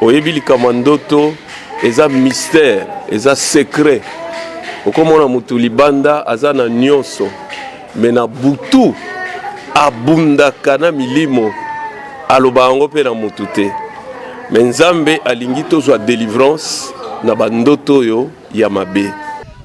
Oyebi likambo ya ndoto eza mystère, eza secret. Okomona mutu libanda aza na nyonso, mais na butu abundaka na milimo, aloba yango mpe na mutu te. Mais Nzambe alingi tozwa delivrance na bandoto oyo ya mabe.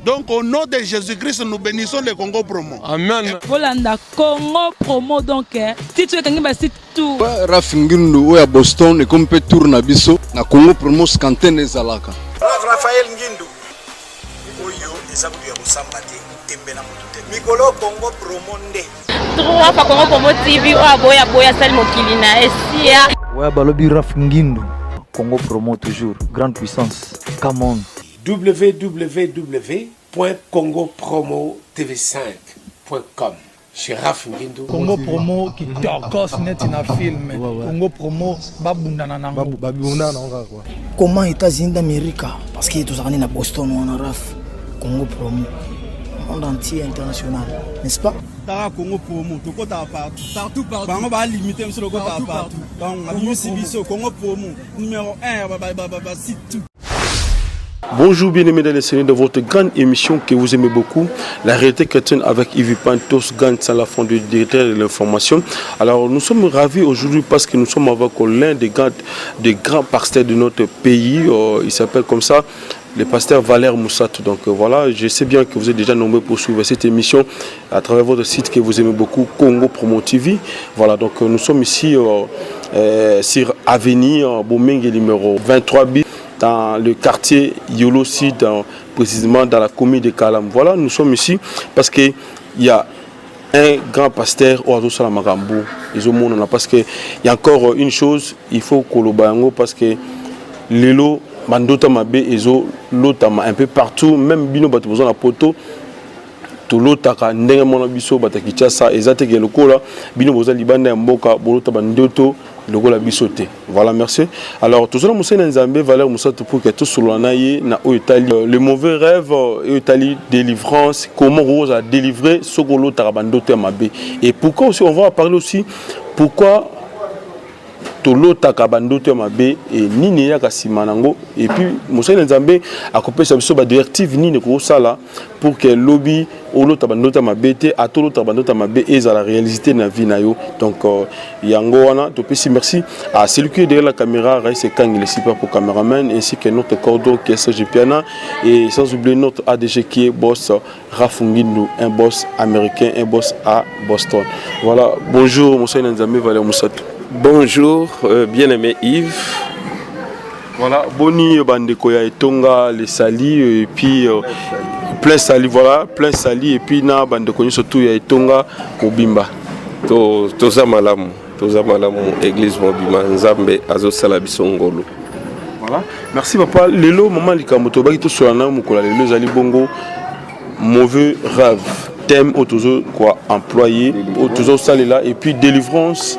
Donc au nom de Jésus-Christ, nous bénissons le Congo Promo. Amen. Bolanda Congo Promo donc eh, titre ekangi ba site tout. Raf Ngindu oyo ya Boston ekomi mpe tour na biso na Congo Promo Scantene ezalaka. Raphaël Ngindu oyo eza kutu ya kosamba te, tembe na motu te, mikolo Congo Promo nde. Trop Rafa Congo Promo TV oyo aboya aboya asali mokili na esia. Ouais, balobi Raf Ngindu. Congo Promo toujours, grande puissance. Come on. www.congopromotv5.com chez Raph Ngindu. Congo Promo kitokos neti na film. Congo Promo babundana nango. Babundana nango kaka quoi. Comment États-Unis d'Amérique parce que tozalaka nde na Boston wana Raf Congo Promo monde entier international, n'est-ce pas? Tala Congo Promo tokotaka partout. Partout partout. Bango ba limité biso tokotaka partout. Donc abimisi biso Congo Promo numéro 1 ba ba ba ba site tout. Bonjour bien-aimés dans le Seigneur de votre grande émission que vous aimez beaucoup, la réalité chrétienne avec Yves Pantos Gantz à la fond du directeur de l'information. Alors nous sommes ravis aujourd'hui parce que nous sommes avec l'un des grands, des grands pasteurs de notre pays, il s'appelle comme ça, le pasteur Valère Moussatou. Donc voilà, je sais bien que vous êtes déjà nombreux pour suivre cette émission à travers votre site que vous aimez beaucoup, Congo Promo TV. Voilà, donc nous sommes ici sur Avenue Bomenge numéro 23 B dans le quartier Yolo Sud, précisément dans la commune de Kalam. Voilà, nous sommes ici parce que il y a un grand pasteur oyo azosala makambo ezomonana, parce que il y a encore une chose, il faut koloba yango, parce que lelo bandoto mabe ezolotama un peu partout, même bino bato boza na poto, tolotaka ndenge mona biso bato ya Kinshasa. Eza teke lokola bino boza libanda ya mboka bolota bandoto lokola biso te. Voilà, merci. Alors tozala mosali na Nzambe Valère Mosato pour que tosolola na ye na oyo etali le mauvais rêve, oyo etali délivrance, comment okozala délivrer soki olotaka bandoto ya mabe, et pourquoi aussi, on va parler aussi pourquoi tolotaka bandoto ya mabe e nini eyaka nsima nango, et puis mosali na Nzambe akopesa biso badirective nini kosala pour que lobi olota bandoto ya mabe te, ata olotaka bandoto ya mabe ezala réalité na vie na yo. Donc yango wana topesi merci à celui qui est derrière la caméra, Raïs Ekangi, le super pour cameraman, ainsi que notre cordon qui est Serge Piana, et sans oublier notre ADG qui est boss Rafungindu, un boss américain, un boss à Boston. Voilà, bonjour mosali na Nzambe Valère Moussatou. Bonjour, bien-aimé Yves. Voilà, boni bandeko ya etonga les sali et puis plein sali, voilà, plein sali, et puis na bandeko nyonso tout ya etonga mobimba. To toza malamu, toza malamu, église mobimba, Nzambe azosala biso ngolu. Voilà, merci papa. Lelo mama likambo tobaki tosola na mokolo lelo ezali bongo mauvais rêve, thème oyo tozo quoi employer, oyo tozosalela, et puis délivrance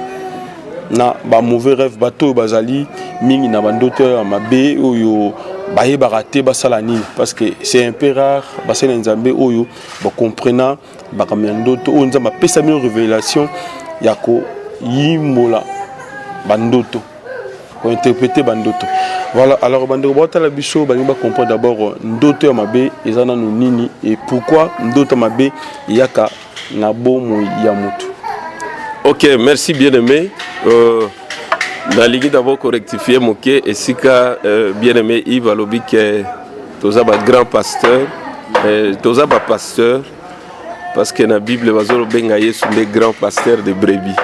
na ba mauvais rêve. Bato oyo bazali mingi na bandoto ya mabe oyo bayebaka te basala nini, parce que c'est un peu rare basali na Nzambe oyo bacomprena makambo ya ndoto, oyo Nzambe apesa bino révélation ya koyimbola bandoto, kointerpréter bandoto. Voilà, alors bandeko baotala biso balingi bacomprendre d'abord ndoto ya mabe eza nanu nini et pourquoi ndoto ya mabe eyaka na bomoi ya motu. Ok, merci bien-aimé. Nalingi d'abord korectifier moke esika bien-aimé Yves alobi ke toza bagrand pasteur. Toza bapasteur parce que na Bible bazolobenga Yesu nde grand pasteur de brebis.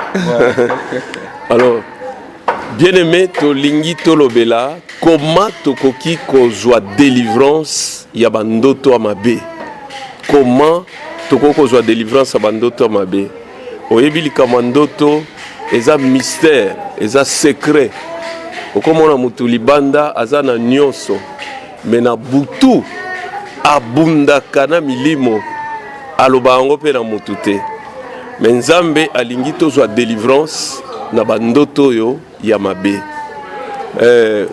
Alors bien-aimé, tolingi tolobela comment tokoki kozwa délivrance ya bandoto ya mabe, comment tokoki kozwa délivrance ya bandoto ya mabe. Oyebi likambo ya ndoto eza mystère, eza secret. Okomona mutu libanda aza na nyonso, mais na butu abundaka na milimo, aloba yango mpe na mutu te. Mais Nzambe alingi tozwa délivrance na bandoto oyo ya mabe.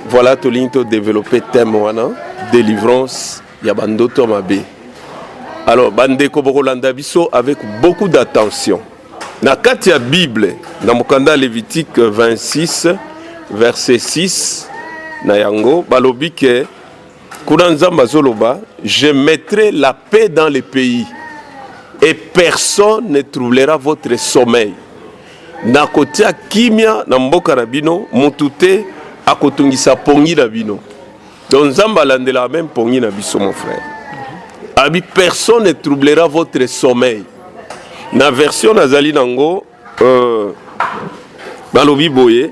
Voilà, tolingi todévelopper thème wana, délivrance ya bandoto ya mabe. Alors bandeko bokolanda biso avec beaucoup d'attention. Na kati ya Bible, na mokanda Lévitique 26 verset 6. na yango. Balobi ke kuna Nzambe azoloba: "Je mettrai la paix dans le pays et personne ne troublera votre sommeil." Nakotia kimia na mboka na bino, motu te akotungisa pongi na bino. Donc Nzambe alandelaka même pongi na biso, mon frère. Abi "personne ne troublera votre sommeil". Na version nazali nango, balobi boye: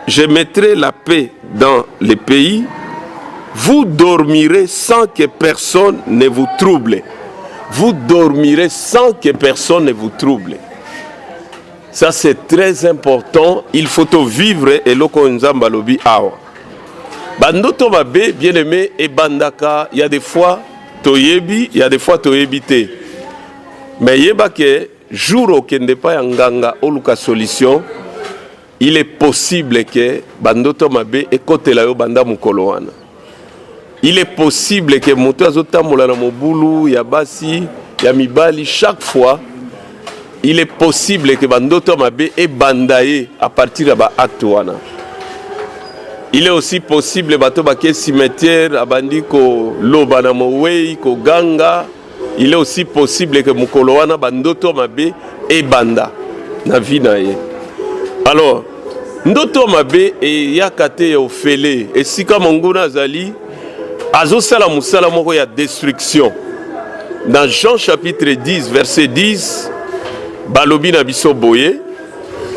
"Je mettrai la paix dans le pays, vous dormirez sans que personne ne vous trouble." Vous dormirez sans que personne ne vous trouble. Ça, c'est très important. Il faut vivre eloko Nzambe alobi awa. Bandoto mabe, bien aimé, ebandaka, il y a des fois toyebi, il y a des fois toyebi te. Mais yeba ke jour okende pa ya nganga oluka solution, il est possible que bandoto mabe ekotela yo banda mokolo wana. Il est possible que moto azotambola na mobulu ya basi, ya mibali chaque fois, il est possible que bandoto mabe ebanda ye à partir ya baacte wana. Il est aussi possible bato bake cimetière, abandi koloba na mowei, koganga. Il est aussi possible que mokolo wana bandoto mabe ebanda na vie na ye. Alors ndoto mabe eyaka te ya ofele. Esika monguna azali, azosala mosala moko ya destruction. Dans Jean chapitre 10 verset 10, balobi na biso boye: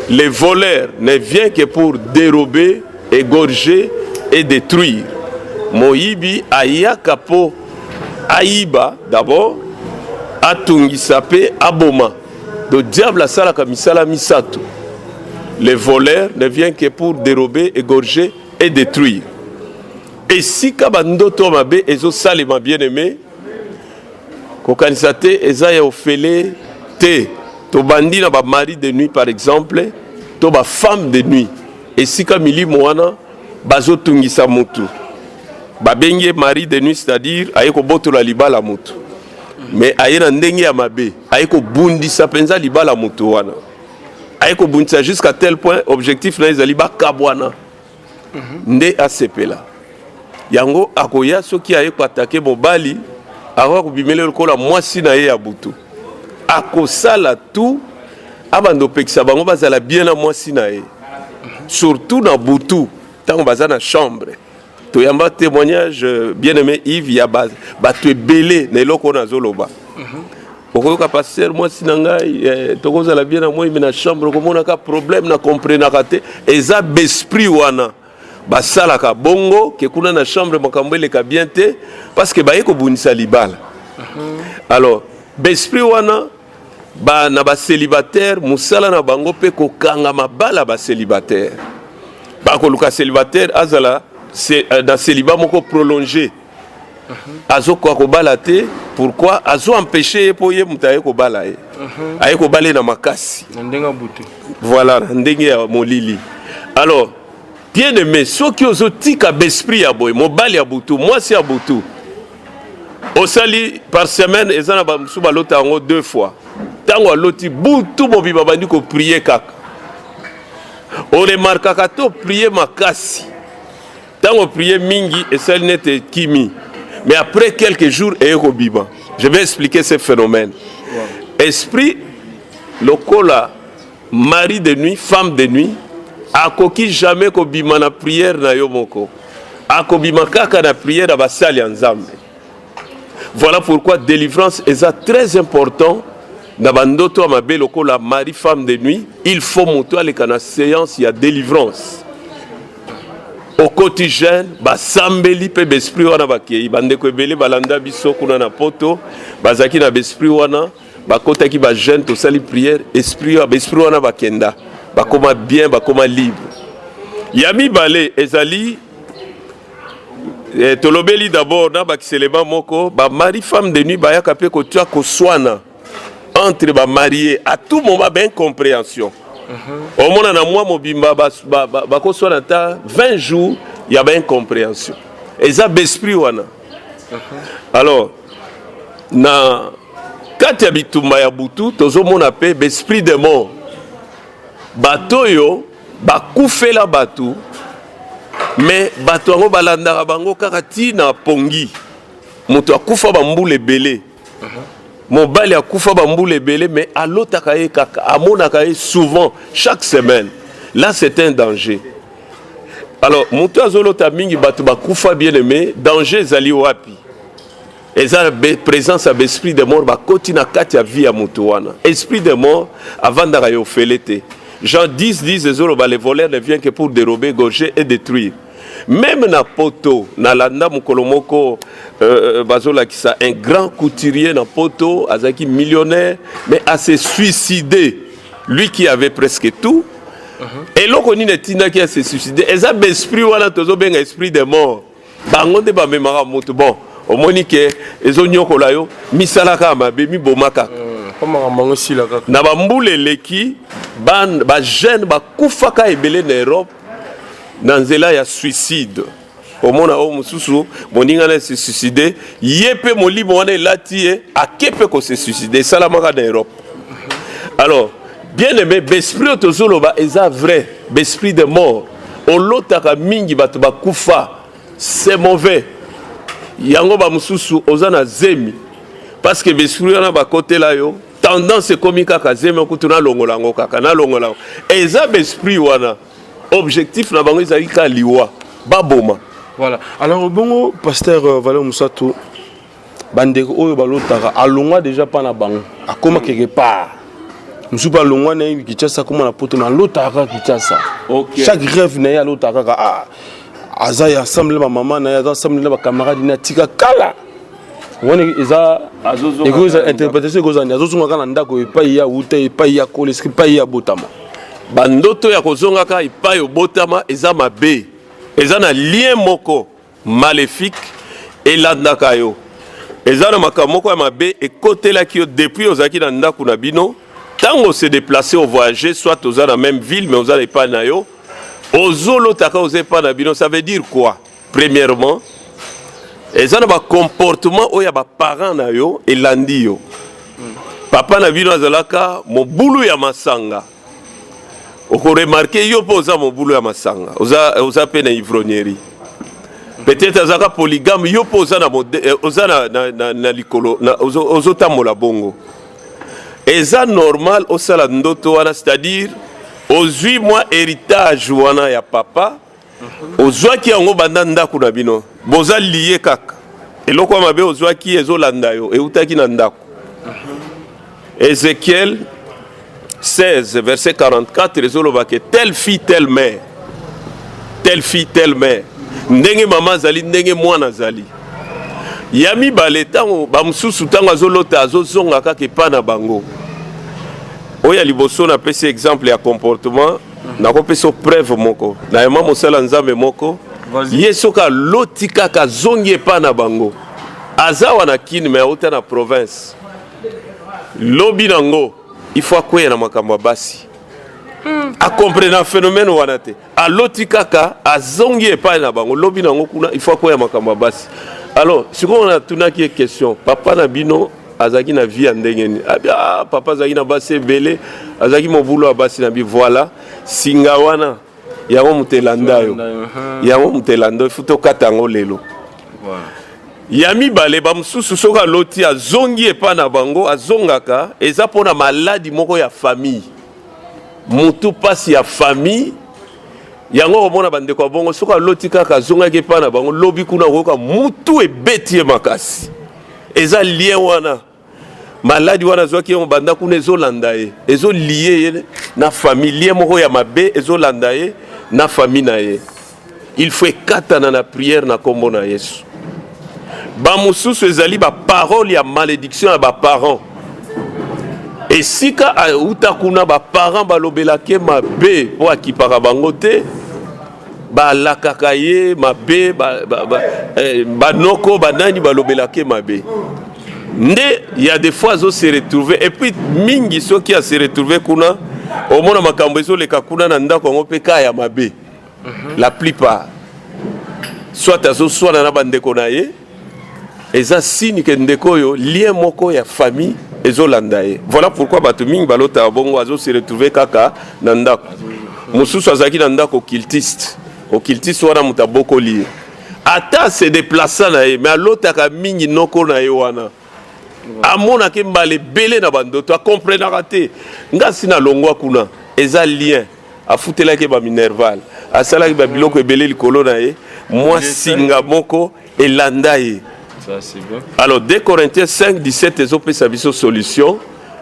"Les voleurs ne vient que pour dérober, égorger et détruire." Moyibi ayaka mpo ayiba d'abord, atungisa mpe aboma. Donc diable asalaka misala misato. Les voleurs ne vient que pour dérober, égorger et détruire. Esika bandoto mabe ezosalema, bien aimé, kokanisa te eza ya ofele te. Tobandi na bamari de nuit par exemple, to bafemme de nuit. Esika milimo wana bazotungisa motu, babengi ye mari de nuit, c'est-à-dire aye kobotola libala motu, mais aye na ndenge ya mabe, aye kobundisa mpenza libala motu wana, aye kobundisa jusqu'à tel point objectif na ye ezali bakabwana nde asepela. Yango akoya, soki aye koattaquer mobali, akoka kobimela lokola mwasi na ye ya butu. Akosala tout abanda opekisa bango bazala bien na mwasi na ye, surtout na butu ntango baza na chambre. Toyamba témoignage, bien aimé Yves, ya bato ebele na eloko oyo nazoloba. Okoyoka: "Pasteur, mwasi na ngai, tokozala bien na moi, mais na chambre okomonaka problème, na comprenaka te." Eza baesprit wana basalaka bongo ke kuna na chambre makambo eleka bien te, parce que baye kobundisa libala. Alors baesprit wana ba, na bacélibataire, mosala na bango mpe kokanga mabala. Bacélibataire, bakoluka célibataire azala na célibat moko prolongé, azokoka kobala te. Pourquoi azoempêche ye? Mpo ye moto aye kobala ye, aye kobala ye na makasi. Na ndenge ya butu. Voilà, na ndenge ya molili. Alors bien aimé, soki ozotika baesprit ya boye, mobali ya butu, mwasi ya butu, osali par semaine, eza na bamosusu balota yango deux fois. Ntango aloti butu mobimba, bandi koprier kaka, oremarkaka to prier makasi. Ntango prier mingi, esali nete ekimi, mais après quelques jours eye kobima. Je vais expliquer ce phénomène. Esprit lokola mari de nuit, femme de nuit, akoki jamais kobima na prière na yo moko, akobima kaka na prière ya basali ya Nzambe. Voilà pourquoi délivrance eza très important. Na bandoto ya mabe lokola mari, femme de nuit, il faut moto aleka na séance ya délivrance. Okoti jeûne, basambeli mpe baesprit wana bakei. Bandeko ebele balanda biso kuna na Poto, bazalaki na baesprit wana, bakotaki bajeûne, tosali prière, esprit, baesprit wana bakenda, bakoma bien, bakoma libre. Ya mibale ezali, tolobeli d'abord na bakiselema moko, bamari, femme de nuit bayaka mpe kotia koswana entre bamariés à tout moment, baincompréhension. Omona na mwa mobimba bakoswana ata 20 jours ya baincompréhension. Eza baesprit wana. Alors na kati ya bitumba ya butu, tozomona mpe baesprit de mort, bato oyo Bakufela bato, mais bato yango balandaka bango kaka ti na pongi. Moto akufa bambula ebele, mobali akufa bambula ebele, mais alotaka ye kaka, amonaka ye souvent, chaque semaine. Là, c'est un danger. Alors moto azolota mingi bato bakufa, bien aimé, danger ezali wapi? Eza présence ya baesprit de mort. Bakoti na kati ya vie ya moto wana. Esprit de mort avandaka ye ofele te. Jean 10 10 ezoloba: "Le voleur ne vient que pour dérober, égorger et détruire." Même na Poto, nalanda mokolo moko bazolakisa un grand couturier na Poto, azalaki millionnaire, mais ase suicidé, lui qui avait presque tout. Eloko nini etindaki ase suicider? Eza baesprit wana tozobenga esprit de mort. Bango nde bamemaka moto. Bon, omoni ke ezonyokola yo, misala kaka mabe, miboma kaka. Mpo makambo yango esila kaka. Na bambula eleki, bajeune bakufaka ebele na Europe na nzela ya suicide. Omona oyo mosusu, moninga na se suicide, ye mpe molimo wana elati ye, ake mpe kose suicide. Esalamaka na Europe. Alors, bien aimé, baesprit oyo tozoloba eza vrai. Baesprit de mort, olotaka mingi bato bakufa, c'est mauvais. Yango bamosusu oza na zemi, parce que baesprit wana bakotela yo, tendance ekomi kaka zemi okutu, nalongola yango kaka, nalongola yango. Eza baesprit wana, objectif na bango ezali kaka liwa, baboma. Voilà. Alors bongo, pasteur Valeur Musato, bandeko oyo balotaka alongwa déjà mpa na bango, akóma quelque part mosusu mpe, alongwa na ye Kinshasa, akóma na Poto, mais alotaka kaka Kinshasa. Chaque rêve na ye, alotaka kaka, ah, aza ya ensemble na bamama na ye, aza ensemble na bacamarade na ye, atika kala wana. Eza Azozonga ekozala kaka na interprétation ekozala nini? Azozonga kaka na ndako epai ya wuta, epai ya kola, eske epai ya botama? Bandoto ya kozongaka epai obotama eza mabe. Eza na lien moko maléfique elandaka yo. Eza na makambo moko ya mabe ekotelaki yo depuis ozalaki na ndako na bino. Ntango ose déplace, ovoyage, soit oza na même ville mais oza na epai na yo, ozolotaka oza epai na bino. Ça veut dire quoi? Premièrement, eza na bacomportement oyo ya baparent na yo elandi yo. Papa na bino azalaka mobulu ya masanga, okoremarquer yo mpo oza mobulu ya masanga, oza mpe na ivrognerie. Peut-être azalaka polygame, yo mpo oza na, oza na likolo ozotambola bongo. Eza normal osala ndoto wana, c'est-à-dire ozwi mwa héritage wana ya papa, ozwaki yango banda ndako na bino. Boza lié kaka. Eloko ya mabe ozwaki ezolanda yo, eutaki na ndako. Ézéchiel 16 verset 44 ezoloba ke telle fille, telle mère, telle fille, telle mère. Ndenge mama azali, ndenge mwana azali. Ya mibale, ntango bamosusu, ntango azolota azozonga kaka epa na bango, oyo ya liboso napesi exemple ya comportement. Nakopesa preuve moko na yema mosala Nzambe moko. Ye soki aloti kaka azongi epa na bango, aza wana Kini, mais auta na province, lobi nango il faut akweya na makambo ya basi. Acomprendre phénomène wana te. Aloti kaka azongi epai na bango, lobi nango kuna il faut akweya makambo ya basi. Alors sikoyo natunaki ye question: "Papa na bino azalaki na vie ya ndenge nini?" Abi: "Ah, papa azalaki na basi ebele, azalaki mobulu ya basi." Na bi: "Voilà, singa wana yango moto elanda yo, yango moto elanda yo, futa okata yango lelo." Ya mibale, bamosusu soki aloti azongi epai na bango, azongaka, eza mpona maladi moko ya famille, motu mpasi ya famille. Yango komona bandeko ya bongo, soki aloti kaka azongaki epai na bango, lobi kuna koyoka mutu ebeti ye makasi. Eza lien wana, maladi wana azwaki yango banda kuna, ezolanda ye, ezolier ye na famille. Lien moko ya mabe ezolanda ye na famille na ye. Il faut ekatana na prière na nkombo na Yesu. Bamosusu ezali baparole ya malédiction ya baparent. Esika auta kuna, baparent balobelaki mabe mpo akipaka bango te, balakaka ye mabe, banoko, banani balobelaki mabe. Nde ya des fois azo se retrouver. Et puis mingi, soki ase retrouver kuna, omona makambo ezoleka kuna na ndako yango mpe ka ya mabe. La plupart, soit azoswana na bandeko na ye, eza signe ke ndeko oyo, lien moko ya famille ezolanda ye. Voilà pourquoi bato mingi balotaka bongo, azose retrouver kaka na ndako. Mosusu azalaki na ndako occultiste. Occultiste wana moto abokoli ye. Ata se déplaça na ye, mais alotaka mingi noko na ye wana. Amonaki mbala ebele na bandoto, akomprenaka te. Nga si nalongwa kuna, eza lien. Afutelaki ba minerval, asalaki ba biloko ebele likolo na ye, mwa singa moko elanda ye. Alors 2 Corinthiens 5 17 ezopesa biso solution,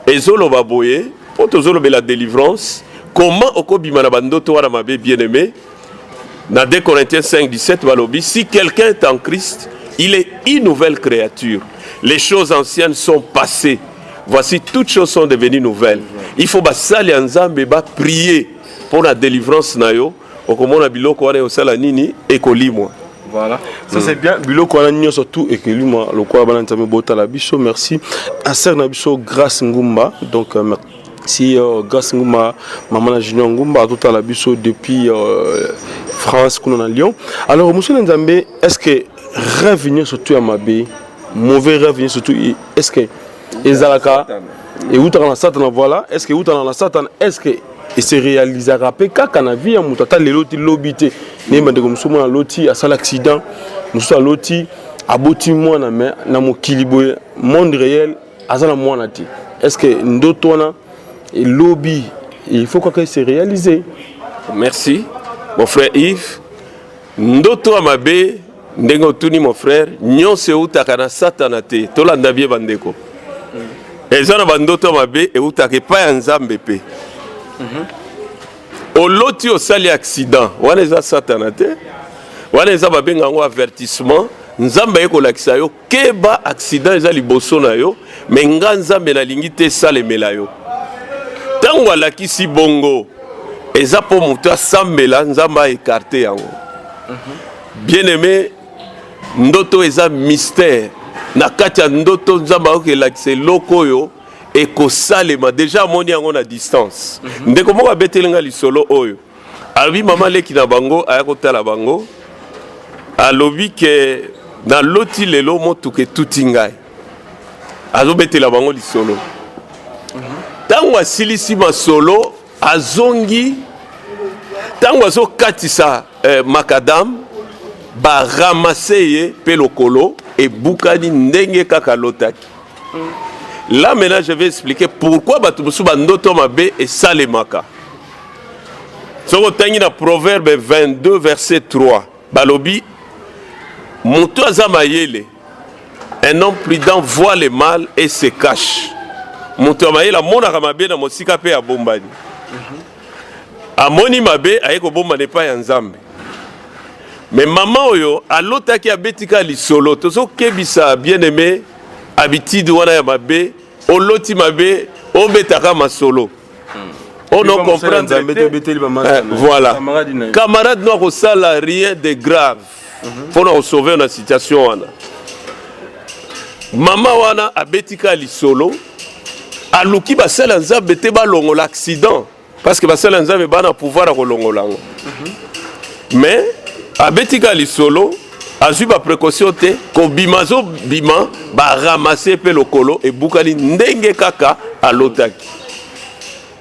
ezoloba boye mpo tozolobela délivrance, comment okobima na bandoto wana mabe. Bien aimé, na 2 Corinthiens 5 17 balobi: si quelqu'un est en Christ, il est une nouvelle créature, les choses anciennes sont passées, voici, toutes choses sont devenues nouvelles. Il faut basali ya Nzambe baprier mpo na délivrance na yo. Okomona biloko wana osala nini, ekolimwa. Voilà, ça c'est bien. Biloko wana nyonso tout ekelimwa lokola bana Nzambe botala biso. Merci à sœur na biso Grâce Ngumba. Donc merci Grâce Ngumba, maman na Junior Ngumba, atotala biso depuis France kuna na Lyon. Alors mosali Nzambe, est-ce que rêve nyonso tout ya mabe, mauvais rêve nyonso tout, est-ce que ezalaka eutaka na Satana? Voilà, est-ce que eutaka na Satana? Est-ce que ese réalisaka mpe kaka na vie ya moto, ata lelo te, lobi te? Ndenge bandeko mosusu mwana aloti asala accident, mosusu aloti aboti mwana, mais na mokili boye, monde réel, aza na mwana te. Est ce que ndoto wana elobi, il faut kaka ese réaliser? Merci, mon frère Yves. Ndoto ya mabe, ndenge otuni, mon frère, nyonso eutaka na Satana te. Tolanda bien, bandeko. Eza na bandoto ya mabe eutaka epai ya Nzambe mpe. Oloti osali accident, wana eza Satana te, wana eza babenga yango avertissement. Nzambe aye kolakisa yo: keba, accident eza liboso na yo, mais nga Nzambe nalingi te esalemela yo. Ntango alakisi bongo, eza mpo moto asambela, Nzambe aécarter yango. Bien aimé, ndoto eza mystère. Na kati ya ndoto, Nzambe akoki elakisa eloko oyo ekosalema, déjà amoni yango na distance. Ndeko moko abeteli nga lisolo oyo. Alobi mama leki na bango aya kotala bango, alobi ke naloti lelo motuka etuti ngai. Azobetela bango lisolo. Ntango asilisi masolo, azongi. Ntango azokatisa macadam, baramasser ye mpe lokolo ebukani ndenge kaka alotaki. Là maintenant, je vais expliquer pourquoi bato mosusu bandoto mabe esalemaka. Soki otangi na Proverbe 22 verset 3, balobi moto aza mayele, un homme prudent voit le mal et se cache. Moto ya mayele amonaka mabe na mosika mpe abombani. Amoni mabe, aye kobombana epai ya Nzambe. Mais mama oyo alotaki abetika lisolo. Tozokebisa, bien aimé, habitude wana ya mabe. Oloti mabe, obetaka masolo, ono comprendre. Voilà, camarade no akosala rien de grave mpona kosauver na situation wana. Mama wana abetika lisolo, aluki basala ya Nzambe te balongola accident, parce que basala ya Nzambe bana pouvoir ya kolongola yango. Mais abetika lisolo, azwi baprécaution te. Kobima, azobima, baramasser mpe lokolo ebukani ndenge kaka alotaki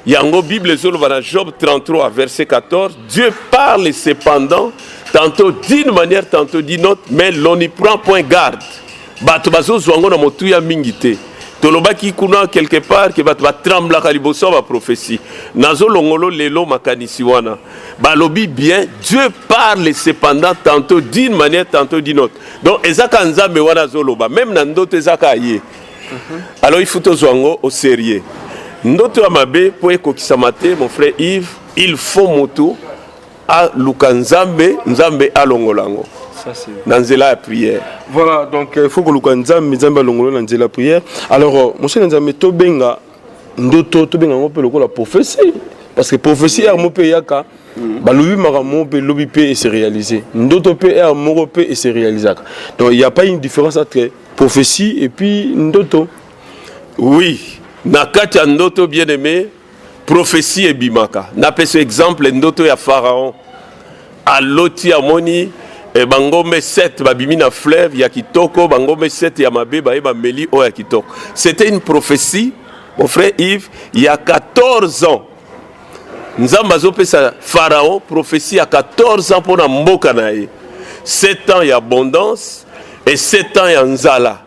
yango. Bible ezoloba na Job 33 verset 14: Dieu parle cependant tantôt d'une manière, tantôt d'une autre, mais l'on n'y prend point garde. Bato bazozwa yango na motuya mingi te. Tolobaki kuna quelque part ke bato batremblaka liboso ya baprophétie. Nazolongolo lelo makanisi wana. Balobi bien: Dieu parle cependant tantôt d'une manière, tantôt d'une autre. Donc ezaka Nzambe wana azoloba même na ndoto, ezaka ye. Alors il faut tozwa yango au sérieux. Ndoto ya mabe, mpo ekokisama te, mon frère Yves, il faut motu aluka Nzambe, Nzambe alongola yango na nzela ya prière. Voilà, donc il faut koluka Nzambe, Nzambe alongola na nzela ya prière. Alors mosali Nzambe, tobenga ndoto, tobenga yango mpe lokola prophétie? Parce que prophétie ere moko mpe eyaka, balobi makambo moko mpe lobi mpe ese réaliser. Ndoto mpe ere moko mpe ese réalisaka. Donc il y a pas une différence entre prophétie et puis ndoto? Oui, na kati ya ndoto, bien aimé, prophétie ebimaka. Napesa exemple: ndoto ya Pharaon. Aloti, amoni bangombe 7 babimi na fleuve ya kitoko, bangombe 7 ya mabe baye bameli oyo ya kitoko. C'était une prophétie, mon frère Yves, il y a 14 ans. Nzambe azopesa Pharaon prophétie ya 14 ans mpo na mboka na ye. 7 ans ya abondance et 7 ans ya nzala.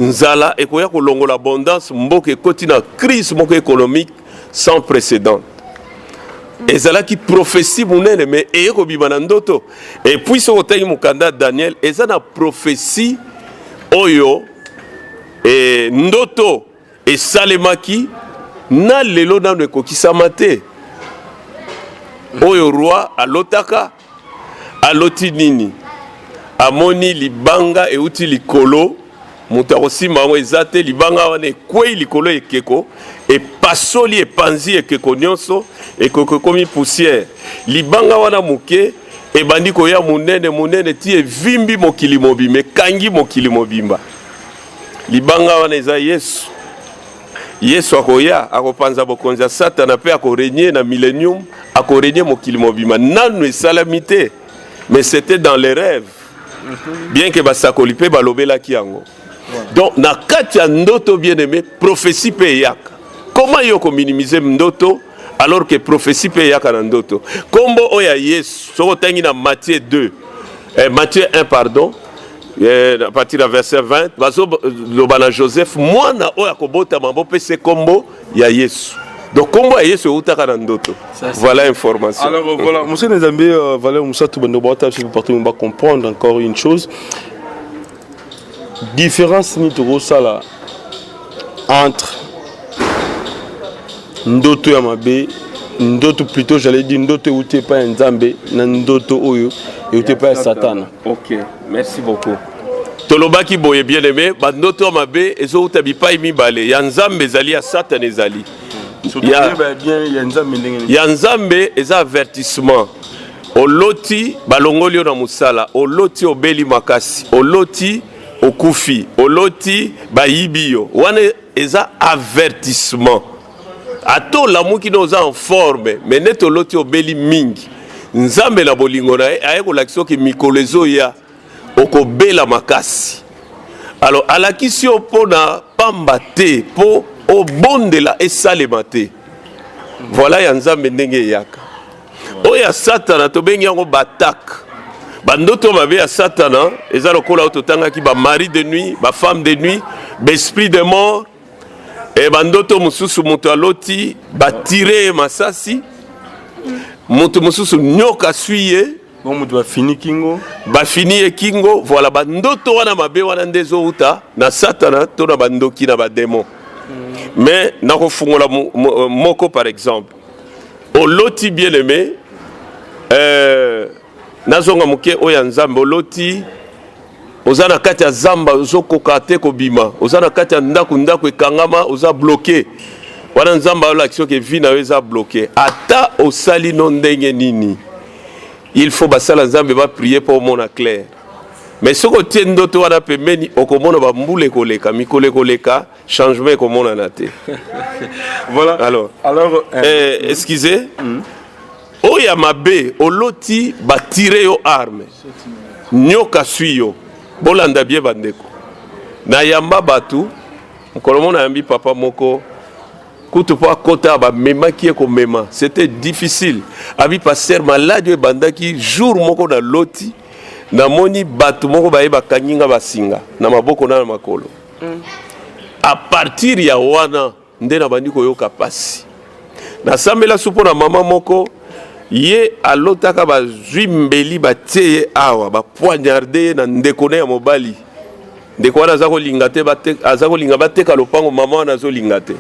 Nzala ekoya kolongola abondance, mboka ekoti na crise moko économique sans précédent. Ezalaki prophétie monene, mais eye kobima na ndoto. Et puis soki otangi mokanda ya Daniel, eza na prophétie oyo e, ndoto esalemaki na lelo nano ekokisama te. Oyo roi alotaka, aloti nini? Amoni libanga euti likolo, moto akosimba yango eza te. Libanga wana ekwei likolo ekeko, epasoli, epanzi ekeko nyonso, ekeko ekomi poussière. Libanga wana moke ebandi koya monene monene ti evimbi mokili mobimba, ekangi mokili mobimba. Libanga wana eza Yesu. Yesu akoya, akopanza bokonzi ya Satana mpe akorenye na millennium, akorenye mokili mobimba. Nanu esalami te, mais c'était dans les rêves, bien que basakoli mpe balobelaki yango. Donc na kati ya ndoto, bien aimé, prophétie mpe eyaka. Comment yo kominimize ndoto alors que prophétie mpe eyaka na ndoto? Nkombo oyo ya Yesu, soki otangi na Matthieu 2, Matthieu 1, pardon, à partir ya verset 20, bazoloba na Joseph: mwana oyo akobotama, bopesa nkombo ya Yesu. Donc nkombo ya Yesu eutaka na ndoto. Voilà information. Alors voilà, Moussa Nzambe, Valère Moussa, tout le monde partout va comprendre encore une chose. Différence ni tokosala entre ndoto ya mabe, ndoto plutôt, j'allais dire ndoto euti epai ya Nzambe na ndoto oyo euti epai ya Satana. Ok, merci beaucoup. Tolobaki boye, bien aimé, bandoto ya mabe ezowuta bipai mibale: ya Nzambe ezali, ya Satana ezali. Bien, ya Nzambe ndenge nini? Ya Nzambe eza avertissement. Oloti balongoli yo na mosala, oloti obeli makasi, oloti okufi, oloti bayibi yo, wana eza avertissement. Ata olamuki na oza en forme, mais neti oloti obeli mingi, Nzambe na bolingo na ye aye kolakisa oki mikolo ezoya okobela makasi. Alors alakisi yo mpo na pamba te, mpo obondela esalema te. Voilà ya Nzambe ndenge eyaka. Oyo ya Satana, tobengi yango baattaque. Bandoto mabe ya Satana eza lokola oyo totangaki: bamari de nuit, bafemme de nuit, baesprit de mort. E bandoto mosusu, moto aloti batire ye masasi, moto mosusu nyoka aswi ye. Bon, moto bafini kingo. Bafini ye kingo. Voilà, bandoto wana mabe wana nde ezowuta na Satana to na bandoki, na badémon. Mais nakofungola moko. Par exemple, oloti, bien aimé, nazonga moke, oyo ya Nzambe: oloti oza na kati ya zamba, ozokoka te kobima, oza na kati ya ndako, ndako ekangama, oza bloqué. Wana Nzambe alakisi oke vie na yo eza bloqué. Ata osali no ndenge nini, il faut basala Nzambe, baprier mpo omona clair. Mais soki otie ndoto wana pembeni, okomona bambula ekoleka, mikolo ekoleka, changement ekomonana te. Voilà. Alors, alors excusez, oyo ya mabe: oloti batire yo arme, nyoka swi yo. Bolanda bien, bandeko. Nayamba bato mokolo mo, nayambi papa moko kutu mpo akota, bamemaki ye komema, c'était difficile. Abi: "Pasteur, maladi oyo ebandaki jour moko naloti, namoni bato moko baye bakangi nga basinga na maboko na makolo. À partir ya wana nde nabandi koyoka pasi." Nasambela su mpo na mama moko, ye alotaka bazwi mbeli, batie ye awa, bapoignarde ye na ndeko ne ya mobali. Ndeko wana aza kolinga te, aza kolinga bateka lopango, mama wana azolinga te.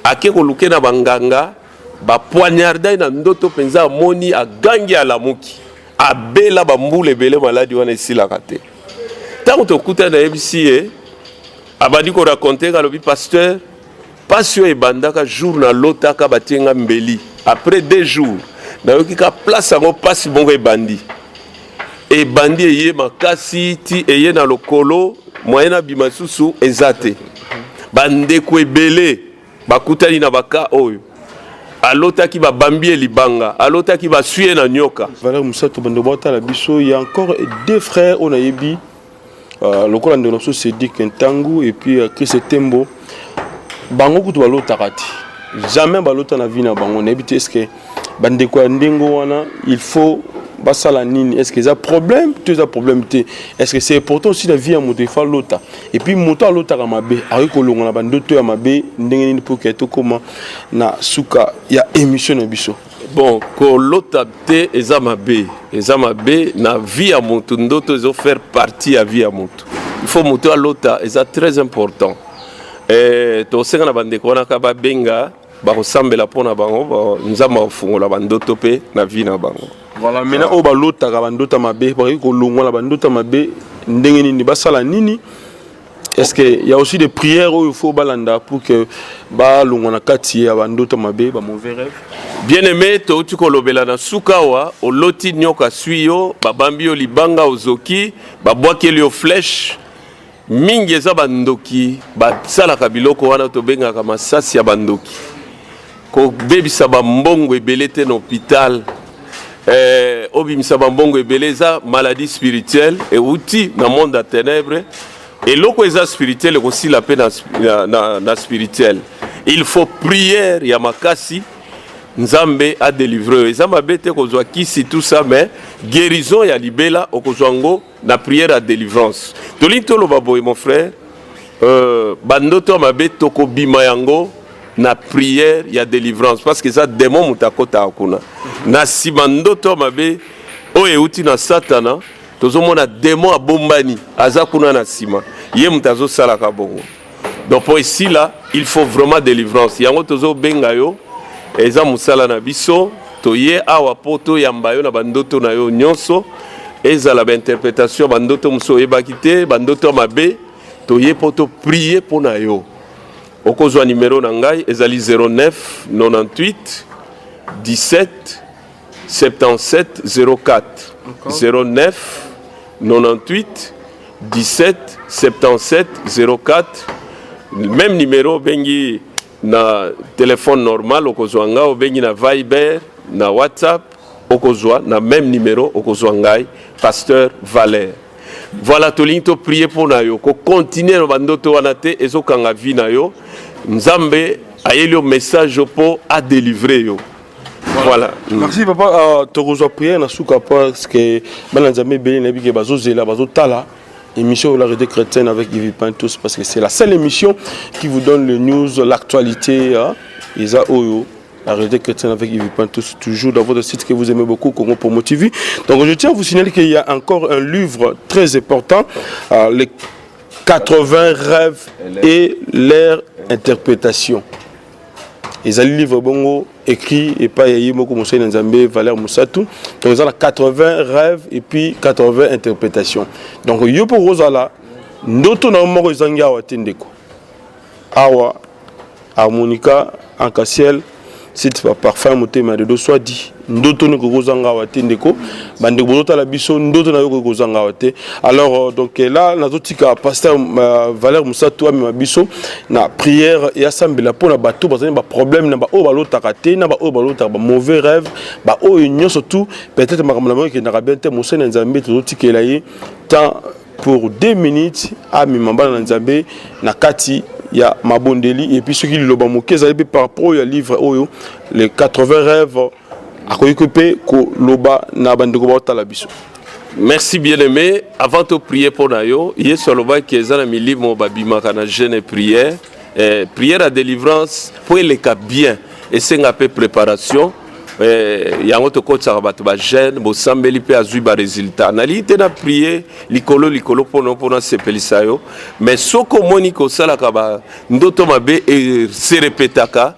Ake koluke na banganga, bapoignarde ye na ndoto mpenza. Amoni, agangi, alamuki, abela bambula ebele, maladi wana esilaka te. Ntango tokutani, nayebisi ye, abandi koraconter, alobi: "Pasteur, mpasi oyo ebandaka jour nalotaka batie nga mbeli. Après 2 jours, nayoki ka place yango mpasi moko ebandi, ebandi eye makasi ti eye na lokolo, moyen nabima lisusu eza te." Bandeko ebele bakutani na baka oyo alotaki babambi ye libanga, alotaki baswi ye na nyoka. Valère Mosato, bando baotala biso, il y a encore deux frères oyo nayebi, lokola ndeko na biso Cédric Ntangu et puis Chris Tembo. Bango kutu balotaka te. Jamais balota na vie na bango. Nayebi te, est ce que bandeko ya ndenge wana, il faut basala nini? Est ce que eza problème to eza problème te? Est ce que c'est important aussi na vie ya moto, il faut alota? Et puis moto alotaka mabe akoki kolonga na bandoto ya mabe ndenge nini, pour ke tokóma na suka ya émission na biso? Bon, kolota te eza mabe, eza mabe na vie ya motu. Ndoto ezofaire partie ya vie ya motu. Il faut moto alota, eza très important. Tosenga na bandeko wana ka babenga, bakosambela mpo na bango, Nzambe akofungola bandoto mpe na vie na bango. Voilà. Maintenant, oyo balotaka bandota mabe bakoki kolongwa na bandota mabe ndenge nini? Basala nini? Est-ce que y a aussi des prières oyo il faut balanda pour que balongwa na kati ya bandoto mabe, bamauvais rêve? Bien aimé, touti kolobela na suka awa. Oloti nyoka swi yo, babambi yo libanga, ozoki, babwakeli yo flèche. Mingi eza bandoki basalaka biloko wana, tobengaka masasi ya bandoki. Kobebisa bambongo ebele te na hôpital, obimisa bambongo ebele. Eza maladie spirituelle euti na monde ya ténèbre. Eloko eza spirituel ekosila mpe na spirituel. Il faut prière ya makasi, Nzambe adélivre oyo. Eza mabe te kozwa kisi, tout ça, mais guérison ya libela okozwa yango na prière ya délivrance. Tolingi toloba boye, mon frère, bandoto ya mabe tokobima yango na prière ya délivrance, parce que eza démon moto akotaka kuna na nsima. Ndoto ya mabe oyo euti na Satana, tozomona démon abombani, aza kuna na nsima, ye moto azosalaka bongo. Donc mpo esila, il faut vraiment délivrance. Yango tozobenga yo, eza mosala na biso. Toye awa mpo toyamba yo na bandoto na yo nyonso, ezala bainterprétation ya bandoto mosusu oyebaki te, bandoto ya mabe. Toye mpo toprie mpo na yo. Okozwa nimero na ngai, ezali 09 98 17 77 04, 09 98 17 77 04. Même numéro, obengi na téléphone normal, okozwa ngai. Obengi na Viber, na WhatsApp, okozwa na même numéro, okozwa ngai, pasteur Valère. Voilà, tolingi toprie mpo na yo. Kocontinue na bandoto wana te, ezokanga vie na yo. Nzambe ayeli yo message mpo adélivre yo. Voilà. Merci papa. Tokozwa prière na suka, parce que bana Nzambe ebele nayebi ke bazozela, bazotala émission La Réalité chrétienne avec Yves Pintos, parce que c'est la seule émission qui vous donne les news, l'actualité, hein. Eza oyo, La Réalité chrétienne avec Yves Pintos, toujours dans votre site que vous aimez beaucoup, Congo Promo TV. Donc je tiens à vous signaler qu'il y a encore un livre très important, les 80 rêves et leur interprétation. Ezali livre bongo écrit epai ya ye moko mosali na Nzambe Valère Mosatu. Donc eza na 80 rêves et puis 80 interprétations. Donc yo mpo kozala ndoto na yo moko ezangi awa te, ndeko. Awa Harmonica Ancasiel, site parfum motema ya Dodo Swadi. Ndoto nini kokozanga awa te, ndeko? Bandeko bozotala biso, ndoto na yo koki kozanga awa te. Alors donc là nazotika pasteur Valère Mosatu amema biso na prière eyasambela mpona bato bazali baproblème, na baoyo balotaka te, na baoyo balotaka bamauvais rêve, baoyo nyonso tout peut-être makambo na bango ekendaka bien te. Mosali na Nzambe, tozotikela ye temps pour 2 minutes, amema bana na Nzambe na kati ya mabondeli. Et puis soki liloba moke ezali mpe par rapport ya livre oyo, les 80 rêves, akoki mpe koloba na bandeko baotala biso. Merci bien aimé. Avant de prier pour na yo, Yesu alobaki eza na milimo babimaka na jeûne et prière. Prière ya délivrance po eleka bien, esenga mpe préparation. Yango tokotisaka bato bajeûne, bosambeli mpe azwi barésultat. Nalingi te na prie likolo likolo mpona sepelisa yo, mais soki omoni kosalaka bandoto mabe ese répétaka,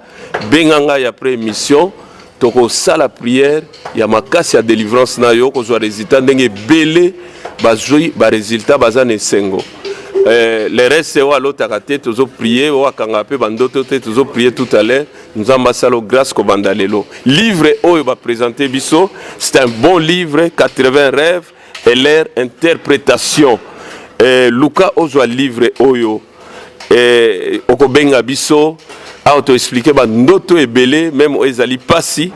benga ngai après émission, tokosala prière ya makasi ya délivrance na yo, kozwa résultat ndenge ebele bazwi barésultat, baza na esengo. Le reste, oyo alotaka te, tozoprie. Oyo akangaka mpe bandoto te, tozoprie tout à l'heure. Nzambe asala grâce. Kobanda lelo, livre oyo baprésente biso, c'est un bon livre, 80 rêves et leur interprétation. Luka ozwa livre oyo. Okobenga biso awa, toexplique bandoto ebele, même oyo ezali pasi.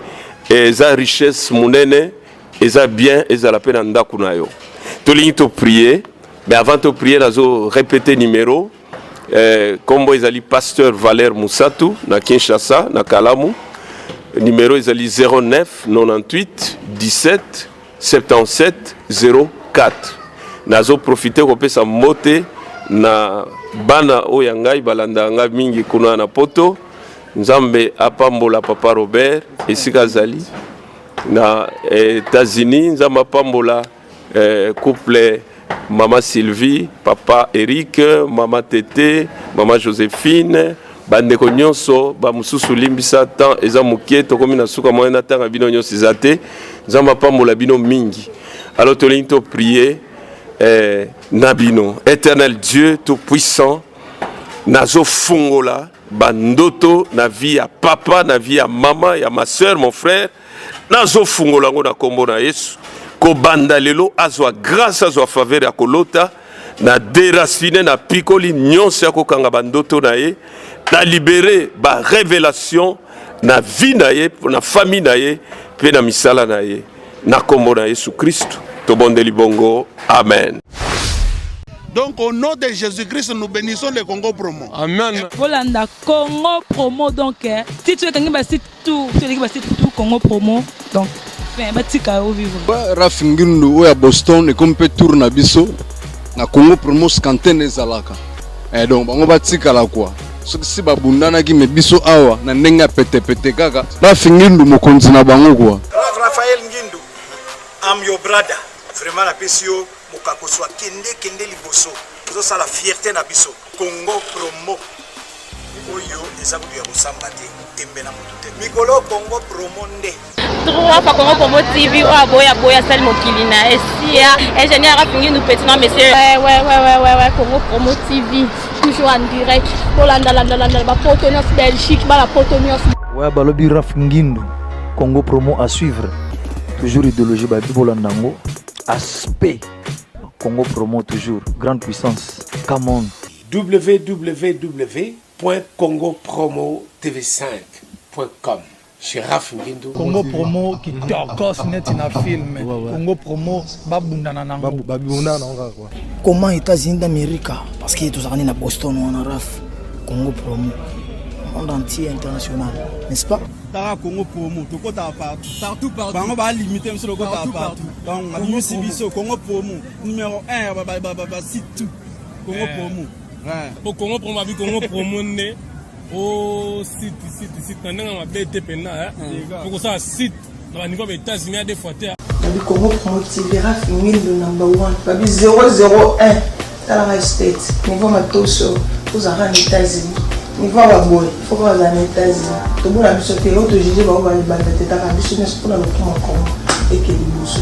Eza richesse monene, eza bien ezala mpe na ndako na yo. Tolingi toprie, mais avant toprie, nazo répéter numéro. Nkombo ezali Pasteur Valère Musatu na Kinshasa, na Kalamu. Numéro ezali 09 98 17 77 04. Nazoprofite kopesa mbote na bana oyo ya ngai balandaka ngai mingi kuna na Poto. Nzambe apambola papa Robert esika azali na États-Unis. Nzambe apambola couple mama Sylvie, papa Eric, mama Tete, mama Joséphine, bandeko nyonso bamosusu. Limbisa, temps eza moke, tokomi na suka. Moyen natanga bino nyonso eza te. Nzambe apambola bino mingi. Alors tolingi toprier na bino. Éternel Dieu tout puissant, nazofungola bandoto na vie ya papa, na vie ya mama, ya ma soeur, mon frère. Nazofungola yango na nkombo na Yesu. Kobanda lelo, azwa grâce, azwa faveur ya kolota. Na déracine, na pikoli nyonso ya kokanga bandoto na ye. Na libérer barévélation na vie na ye, na famille na ye mpe na misala na ye. Na nkombo na Yesu Kristu tobondeli bongo, amen. Donc au nom de Jésus-Christ, nous bénissons le Congo Promo. Amen. Bolanda Congo Promo. Donc titre ekangi basite tout, eleki basite tout, Congo Promo. Donc fin, batika yo vivre. Raf Ngindu oyo ya Boston, ekomi mpe tour na biso na Congo Promo. Scantene ezalaka donc bango batikala kwa soki si babundanaki me biso awa na ndenge ya petepete kaka. Raf Ngindu, mokonzi na bango kwa. Raphaël Ngindu, I'm your brother. Vraiment, napesi yo mokakoso. Akende kende liboso, ozosala fierté na biso. Congo Promo, oyo eza kutu ya kosamba te, tembe na motu te. Mikolo Congo Promo nde. Trois fois Congo Promo TV. Oyo aboya aboya asali mokili na esia. Ingénieur Raf Ngindu, petit non monsieur. Ouais, Congo Promo TV, toujours en direct. Bolanda, bapoto nyonso, Belgique, bana poto nyonso. Ouais, balobi Raf Ngindu, Congo Promo à suivre. Toujours idéologie, babi bolanda yango. Aspect Congo Promo toujours, grande puissance. Come on. www.congopromotv5.com chez Raf Ngindu. Congo Promo kitokos neti na film. Congo Promo, babundana nango. Babundana nango kaka quoi. Comment États-Unis d'Amérique, parce que tozalaka na Boston wana. Raf, Congo Promo, monde entier, international, n'est-ce pas? Taka Congo Promo, tokotaka partout. Partout, partout. Bango balimite biso, tokotaka partout. Donc abimisi biso Congo Promo numéro 1, basite tout, Congo Promo. Po Congo Promo, abi Congo Promo nde o site, site, site na ndenge mabe te mpenza. Po kosala site na baniveau ya États-Unis ya des fois te. Babi Congo Promo TV, Raf Ngindu number 1, babi 001. Talaka state niveau matoso, tozalaka na États-Unis. Niveau ya baboye, faut bazala na États-Unis. Tobona biso te oyo tojuge bango, balibanda te. Taka biso nyonso mpona lokuma Congo eke liboso.